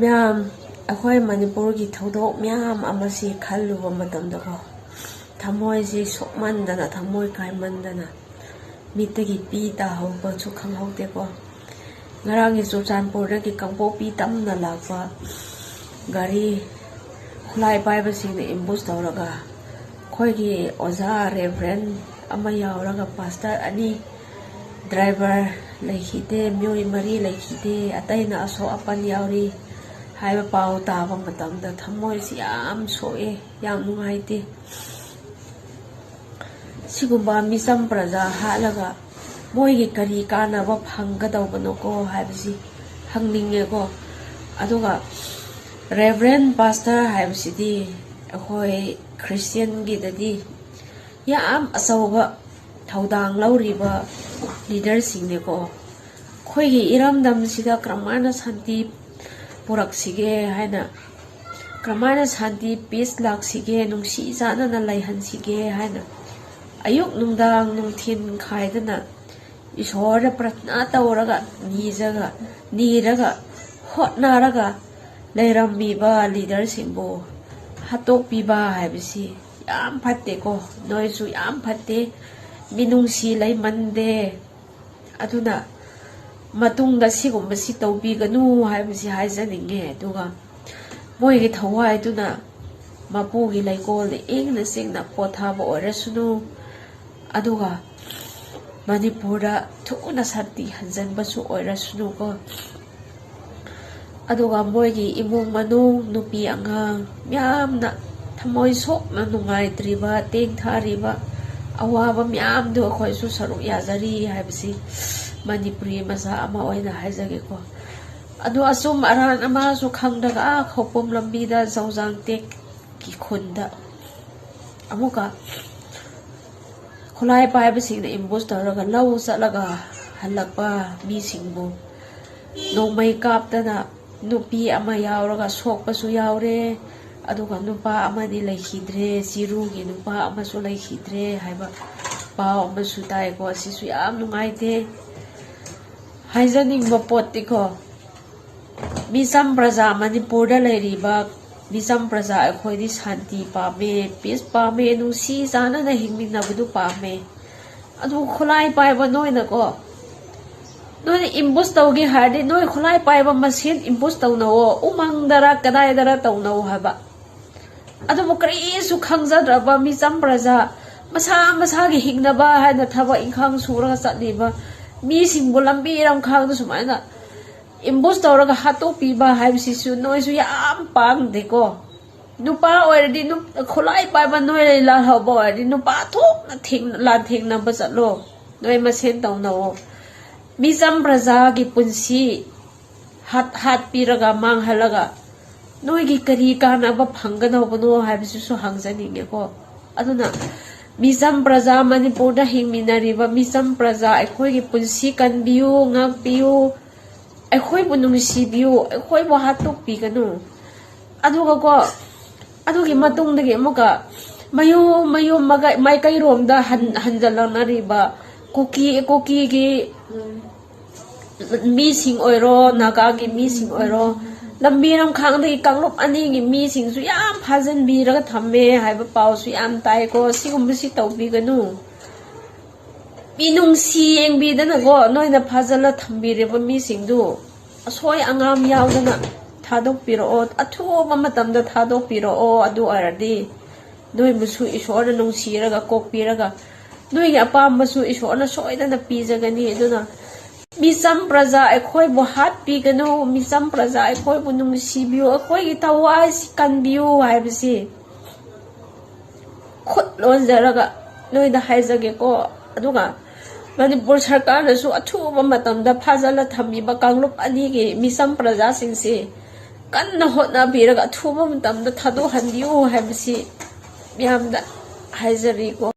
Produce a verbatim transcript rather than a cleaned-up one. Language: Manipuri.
ꯃꯌꯥꯝ, ꯑꯩꯈꯣꯏ ꯃꯅꯤꯄꯨꯔꯒꯤ ꯊꯧꯗꯣꯛ ꯃꯌꯥꯝ ꯑꯃꯁꯤ ꯈꯜꯂꯨꯕ ꯃꯇꯝꯗꯀꯣ, ꯊꯃꯣꯏꯁꯤ ꯁꯣꯛꯃꯟꯗꯅ, ꯊꯃꯣꯏ ꯀꯥꯏꯃꯟꯗꯅ ꯃꯤꯠꯇꯒꯤ ꯄꯤ ꯇꯥꯍꯧꯕꯁꯨ ꯈꯪꯍꯧꯗꯦꯀꯣ꯫ ꯉꯔꯥꯡꯒꯤ ꯆꯨꯔꯆꯥꯟꯄꯨꯔꯗꯒꯤ ꯀꯥꯡꯄꯣꯛꯄꯤ ꯇꯝꯅ ꯂꯥꯛꯄ ꯒꯥꯔꯤ ꯈꯨꯠꯂꯥꯏ ꯄꯥꯏꯕꯁꯤꯡꯅ ꯑꯦꯝꯕꯨꯁ ꯇꯧꯔꯒ ꯑꯩꯈꯣꯏꯒꯤ ꯑꯣꯖꯥ ꯔꯦꯚꯔꯦꯟ ꯑꯃ ꯌꯥꯎꯔꯒ ꯄꯥꯁꯇꯔ ꯑꯅꯤ, ꯗ꯭ꯔꯥꯏꯚꯔ ꯂꯩꯈꯤꯗꯦ, ꯃꯤꯑꯣꯏ ꯃꯔꯤ ꯂꯩꯈꯤꯗꯦ, ꯑꯇꯩꯅ ꯑꯁꯣꯛ ꯑꯄꯟ ꯌꯥꯎꯔꯤ ꯍꯥꯏꯕ ꯄꯥꯎ ꯇꯥꯕ ꯃꯇꯝꯗ ꯊꯃꯣꯏꯁꯤ ꯌꯥꯝ ꯁꯣꯛꯑꯦ, ꯌꯥꯝ ꯅꯨꯡꯉꯥꯏꯇꯦ꯫ ꯁꯤꯒꯨꯝꯕ ꯃꯤꯆꯝ ꯄ꯭ꯔꯖꯥ ꯍꯥꯠꯂꯒ ꯃꯣꯏꯒꯤ ꯀꯔꯤ ꯀꯥꯟꯅꯕ ꯐꯪꯒꯗꯧꯕꯅꯣꯀꯣ ꯍꯥꯏꯕꯁꯤ ꯍꯪꯅꯤꯡꯉꯦꯀꯣ꯫ ꯑꯗꯨꯒ ꯔꯦꯚꯔꯦꯟ ꯄꯥꯁꯇꯔ ꯍꯥꯏꯕꯁꯤꯗꯤ ꯑꯩꯈꯣꯏ ꯈ꯭ꯔꯤꯁꯇꯤꯌꯟꯒꯤꯗꯗꯤ ꯌꯥꯝ ꯑꯆꯧꯕ ꯊꯧꯗꯥꯡ ꯂꯧꯔꯤꯕ ꯂꯤꯗꯔꯁꯤꯡꯅꯦꯀꯣ꯫ ꯑꯩꯈꯣꯏꯒꯤ ꯏꯔꯝꯗꯝꯁꯤꯗ ꯀꯔꯝꯍꯥꯏꯅ ꯁꯥꯟꯇꯤ ꯄꯨꯔꯛꯁꯤꯒꯦ ꯍꯥꯏꯅ, ꯀꯔꯝꯍꯥꯏꯅ ꯁꯥꯟꯇꯤ, ꯄꯤꯁ ꯂꯥꯛꯁꯤꯒꯦ, ꯅꯨꯡꯁꯤ ꯆꯥꯟꯅꯅ ꯂꯩꯍꯟꯁꯤꯒꯦ ꯍꯥꯏꯅ ꯑꯌꯨꯛ ꯅꯨꯡꯗꯥꯡ ꯅꯨꯡꯊꯤꯟ ꯈꯥꯏꯗꯅ ꯏꯁꯣꯔꯗ ꯄ꯭ꯔꯊꯅꯥ ꯇꯧꯔꯒ, ꯅꯤꯖꯒ, ꯅꯤꯔꯒ, ꯍꯣꯠꯅꯔꯒ ꯂꯩꯔꯝꯃꯤꯕ ꯂꯤꯗꯔꯁꯤꯡꯕꯨ ꯍꯥꯠꯇꯣꯛꯄꯤꯕ ꯍꯥꯏꯕꯁꯤ ꯌꯥꯝ ꯐꯠꯇꯦꯀꯣ꯫ ꯅꯣꯏꯁꯨ ꯌꯥꯝ ꯐꯠꯇꯦ, ꯃꯤꯅꯨꯡꯁꯤ ꯂꯩꯃꯟꯗꯦ꯫ ꯑꯗꯨꯅ ꯃꯇꯨꯡꯗ ꯁꯤꯒꯨꯝꯕꯁꯤ ꯇꯧꯕꯤꯒꯅꯨ ꯍꯥꯏꯕꯁꯤ ꯍꯥꯏꯖꯅꯤꯡꯉꯦ꯫ ꯑꯗꯨꯒ ꯃꯣꯏꯒꯤ ꯊꯋꯥꯏꯗꯨꯅ ꯃꯄꯨꯒꯤ ꯂꯩꯀꯣꯜꯗ ꯏꯪꯅ ꯆꯤꯛꯅ ꯄꯣꯊꯥꯕ ꯑꯣꯏꯔꯁꯅꯨ꯫ ꯑꯗꯨꯒ ꯃꯅꯤꯄꯨꯔꯗ ꯊꯨꯅ ꯁꯥꯟꯇꯤ ꯍꯟꯖꯟꯕꯁꯨ ꯑꯣꯏꯔꯁꯅꯨꯀꯣ꯫ ꯑꯗꯨꯒ ꯃꯣꯏꯒꯤ ꯏꯃꯨꯡ ꯃꯅꯨꯡ, ꯅꯨꯄꯤ ꯑꯉꯥꯡ ꯃꯌꯥꯝꯅ ꯊꯃꯣꯏ ꯁꯣꯛꯅ ꯅꯨꯡꯉꯥꯏꯇ꯭ꯔꯤꯕ, ꯇꯦꯡꯊꯥꯔꯤꯕ, ꯑꯋꯥꯕ ꯃꯌꯥꯝꯗꯨ ꯑꯩꯈꯣꯏꯁꯨ ꯁꯔꯨꯛ ꯌꯥꯖꯔꯤ ꯍꯥꯏꯕꯁꯤ ꯃꯅꯤꯄꯨꯔꯤ ꯃꯆꯥ ꯑꯃ ꯑꯣꯏꯅ ꯍꯥꯏꯖꯒꯦꯀꯣ꯫ ꯑꯗꯨ ꯑꯆꯨꯝ ꯑꯔꯥꯟ ꯑꯃꯁꯨ ꯈꯪꯗ꯭ꯔꯒ, ꯑꯥ ꯈꯧꯄꯨꯝ ꯂꯝꯕꯤꯗ ꯖꯧꯖꯥꯡ ꯇꯦꯛꯀꯤ ꯈꯨꯟꯗ ꯑꯃꯨꯛꯀ ꯈꯨꯠꯂꯥꯏ ꯄꯥꯏꯕꯁꯤꯡꯅ ꯑꯦꯝꯕꯨꯁ ꯇꯧꯔꯒ ꯂꯧ ꯆꯠꯂꯒ ꯍꯜꯂꯛꯄ ꯃꯤꯁꯤꯡꯕꯨ ꯅꯣꯡꯃꯩ ꯀꯥꯞꯇꯅ ꯅꯨꯄꯤ ꯑꯃ ꯌꯥꯎꯔꯒ ꯁꯣꯛꯄꯁꯨ ꯌꯥꯎꯔꯦ꯫ ꯑꯗꯨꯒ ꯅꯨꯄꯥ ꯑꯃꯗꯤ ꯂꯩꯈꯤꯗ꯭ꯔꯦ, ꯆꯤꯔꯨꯒꯤ ꯅꯨꯄꯥ ꯑꯃꯁꯨ ꯂꯩꯈꯤꯗ꯭ꯔꯦ ꯍꯥꯏꯕ ꯄꯥꯎ ꯑꯃꯁꯨ ꯇꯥꯏꯀꯣ꯫ ꯑꯁꯤꯁꯨ ꯌꯥꯝ ꯅꯨꯡꯉꯥꯏꯇꯦ꯫ ꯍꯥꯏꯖꯅꯤꯡꯕ ꯄꯣꯠꯇꯤꯀꯣ, ꯃꯤꯆꯝ ꯄ꯭ꯔꯖꯥ, ꯃꯅꯤꯄꯨꯔꯗ ꯂꯩꯔꯤꯕ ꯃꯤꯆꯝ ꯄ꯭ꯔꯖꯥ ꯑꯩꯈꯣꯏꯗꯤ ꯁꯥꯟꯇꯤ ꯄꯥꯝꯃꯦ, ꯄꯤꯁ ꯄꯥꯝꯃꯦ, ꯅꯨꯡꯁꯤ ꯆꯥꯟꯅꯅ ꯍꯤꯡꯃꯤꯟꯅꯕꯗꯨ ꯄꯥꯝꯃꯦ꯫ ꯑꯗꯨ ꯈꯨꯠꯂꯥꯏ ꯄꯥꯏꯕ ꯅꯣꯏꯅꯀꯣ, ꯅꯣꯏꯅ ꯏꯝꯕꯨꯁ ꯇꯧꯒꯦ ꯍꯥꯏꯔꯗꯤ ꯅꯣꯏ ꯈꯨꯠꯂꯥꯏ ꯄꯥꯏꯕ ꯃꯁꯦꯟ ꯏꯝꯕꯨꯁ ꯇꯧꯅꯧꯑꯣ, ꯎꯃꯪꯗꯔ ꯀꯗꯥꯏꯗꯔ ꯇꯧꯅꯧ ꯍꯥꯏꯕ꯫ ꯑꯗꯨꯕꯨ ꯀꯔꯤꯁꯨ ꯈꯪꯖꯗ꯭ꯔꯕ ꯃꯤꯆꯝ ꯄ꯭ꯔꯖꯥ, ꯃꯁꯥ ꯃꯁꯥꯒꯤ ꯍꯤꯡꯅꯕ ꯍꯥꯏꯅ ꯊꯕꯛ ꯏꯪꯈꯥꯡ ꯁꯨꯔꯒ ꯆꯠꯂꯤꯕ ꯃꯤꯁꯤꯡꯕꯨ ꯂꯝꯕꯤ ꯂꯝꯈꯥꯡꯗ ꯁꯨꯃꯥꯏꯅ ꯏꯝꯕꯨꯁ ꯇꯧꯔꯒ ꯍꯥꯠꯇꯣꯛꯄꯤꯕ ꯍꯥꯏꯕꯁꯤꯁꯨ ꯅꯣꯏꯁꯨ ꯌꯥꯝ ꯄꯥꯡꯗꯦꯀꯣ꯫ ꯅꯨꯄꯥ ꯑꯣꯏꯔꯗꯤ ꯅꯨꯞ-, ꯈꯨꯠꯂꯥꯏ ꯄꯥꯏꯕ ꯅꯣꯏ ꯂꯥꯜꯍꯧꯕ ꯑꯣꯏꯔꯗꯤ ꯅꯨꯄꯥ ꯊꯣꯛꯅ ꯊꯦꯡ-, ꯂꯥꯟꯊꯦꯡꯅꯕ ꯆꯠꯂꯣ꯫ ꯅꯣꯏ ꯃꯁꯦꯟ ꯇꯧꯅꯧꯑꯣ꯫ ꯃꯤꯆꯝ ꯄ꯭ꯔꯖꯥꯒꯤ ꯄꯨꯟꯁꯤ ꯍꯥꯠ-, ꯍꯥꯠꯄꯤꯔꯒ ꯃꯥꯡꯍꯜꯂꯒ ꯅꯣꯏꯒꯤ ꯀꯔꯤ ꯀꯥꯟꯅꯕ ꯐꯪꯒꯗꯧꯕꯅꯣ ꯍꯥꯏꯕꯁꯤꯁꯨ ꯍꯪꯖꯅꯤꯡꯉꯦꯀꯣ꯫ ꯑꯗꯨꯅ ꯃꯤꯆꯝ ꯄ꯭ꯔꯖꯥ, ꯃꯅꯤꯄꯨꯔꯗ ꯍꯤꯡꯃꯤꯟꯅꯔꯤꯕ ꯃꯤꯆꯝ ꯄ꯭ꯔꯖꯥ, ꯑꯩꯈꯣꯏꯒꯤ ꯄꯨꯟꯁꯤ ꯀꯟꯕꯤꯌꯨ, ꯉꯥꯛꯄꯤꯌꯨ, ꯑꯩꯈꯣꯏꯕꯨ ꯅꯨꯡꯁꯤꯕꯤꯌꯨ, ꯑꯩꯈꯣꯏꯕꯨ ꯍꯥꯠꯇꯣꯛꯄꯤꯒꯅꯨ꯫ ꯑꯗꯨꯒꯀꯣ, ꯑꯗꯨꯒꯤ ꯃꯇꯨꯡꯗꯒꯤ ꯑꯃꯨꯛꯀ ꯃꯌꯨꯝ ꯃꯌꯨꯝ ꯃꯒ-, ꯃꯥꯏꯀꯩꯔꯣꯝꯗ ꯍꯟ-, ꯍꯟꯖꯜꯂꯛꯅꯔꯤꯕ ꯀꯨꯀꯤ, ꯀꯨꯀꯤꯒꯤ ꯃꯤꯁꯤꯡ ꯑꯣꯏꯔꯣ, ꯅꯥꯒꯥꯒꯤ ꯃꯤꯁꯤꯡ ꯑꯣꯏꯔꯣ, ꯂꯝꯕꯤ ꯂꯝꯈꯥꯡꯗꯒꯤ ꯀꯥꯡꯂꯨꯞ ꯑꯅꯤꯒꯤ ꯃꯤꯁꯤꯡꯁꯨ ꯌꯥꯝ ꯐꯥꯖꯤꯟꯕꯤꯔꯒ ꯊꯝꯃꯦ ꯍꯥꯏꯕ ꯄꯥꯎꯁꯨ ꯌꯥꯝ ꯇꯥꯏꯀꯣ꯫ ꯁꯤꯒꯨꯝꯕꯁꯤ ꯇꯧꯕꯤꯒꯅꯨ꯫ ꯃꯤꯅꯨꯡꯁꯤ ꯌꯦꯡꯕꯤꯗꯅꯀꯣ, ꯅꯣꯏꯅ ꯐꯥꯖꯤꯜꯂ ꯊꯝꯕꯤꯔꯤꯕ ꯃꯤꯁꯤꯡꯗꯨ ꯑꯁꯣꯏ ꯑꯉꯥꯝ ꯌꯥꯎꯗꯅ ꯊꯥꯗꯣꯛꯄꯤꯔꯛꯑꯣ, ꯑꯊꯨꯕ ꯃꯇꯝꯗ ꯊꯥꯗꯣꯛꯄꯤꯔꯛꯑꯣ꯫ ꯑꯗꯨ ꯑꯣꯏꯔꯗꯤ ꯅꯣꯏꯕꯨꯁꯨ ꯏꯁꯣꯔꯅ ꯅꯨꯡꯁꯤꯔꯒ ꯀꯣꯛꯄꯤꯔꯒ ꯅꯣꯏꯒꯤ ꯑꯄꯥꯝꯕꯁꯨ ꯏꯁꯣꯔꯅ ꯁꯣꯏꯗꯅ ꯄꯤꯖꯒꯅꯤ꯫ ꯑꯗꯨꯅ ꯃꯤꯆꯝ ꯄ꯭ꯔꯖꯥ ꯑꯩꯈꯣꯏꯕꯨ ꯍꯥꯠꯄꯤꯒꯅꯨ, ꯃꯤꯆꯝ ꯄ꯭ꯔꯖꯥ ꯑꯩꯈꯣꯏꯕꯨ ꯅꯨꯡꯁꯤꯕꯤꯌꯨ, ꯑꯩꯈꯣꯏꯒꯤ ꯊꯋꯥꯏꯁꯤ ꯀꯟꯕꯤꯌꯨ ꯍꯥꯏꯕꯁꯤ ꯈꯨꯠ ꯂꯣꯟꯖꯔꯒ ꯅꯣꯏꯗ ꯍꯥꯏꯖꯒꯦꯀꯣ꯫ ꯑꯗꯨꯒ ꯃꯅꯤꯄꯨꯔ ꯁꯔꯀꯥꯔꯅꯁꯨ ꯑꯊꯨꯕ ꯃꯇꯝꯗ ꯐꯥꯖꯤꯜꯂ ꯊꯝꯃꯤꯕ ꯀꯥꯡꯂꯨꯞ ꯑꯅꯤꯒꯤ ꯃꯤꯆꯝ ꯄ꯭ꯔꯖꯥꯁꯤꯡꯁꯤ ꯀꯟꯅ ꯍꯣꯠꯅꯕꯤꯔꯒ ꯑꯊꯨꯕ ꯃꯇꯝꯗ ꯊꯥꯗꯣꯛꯍꯟꯕꯤꯌꯨ ꯍꯥꯏꯕꯁꯤ ꯃꯌꯥꯝꯗ ꯍꯥꯏꯖꯔꯤꯀꯣ꯫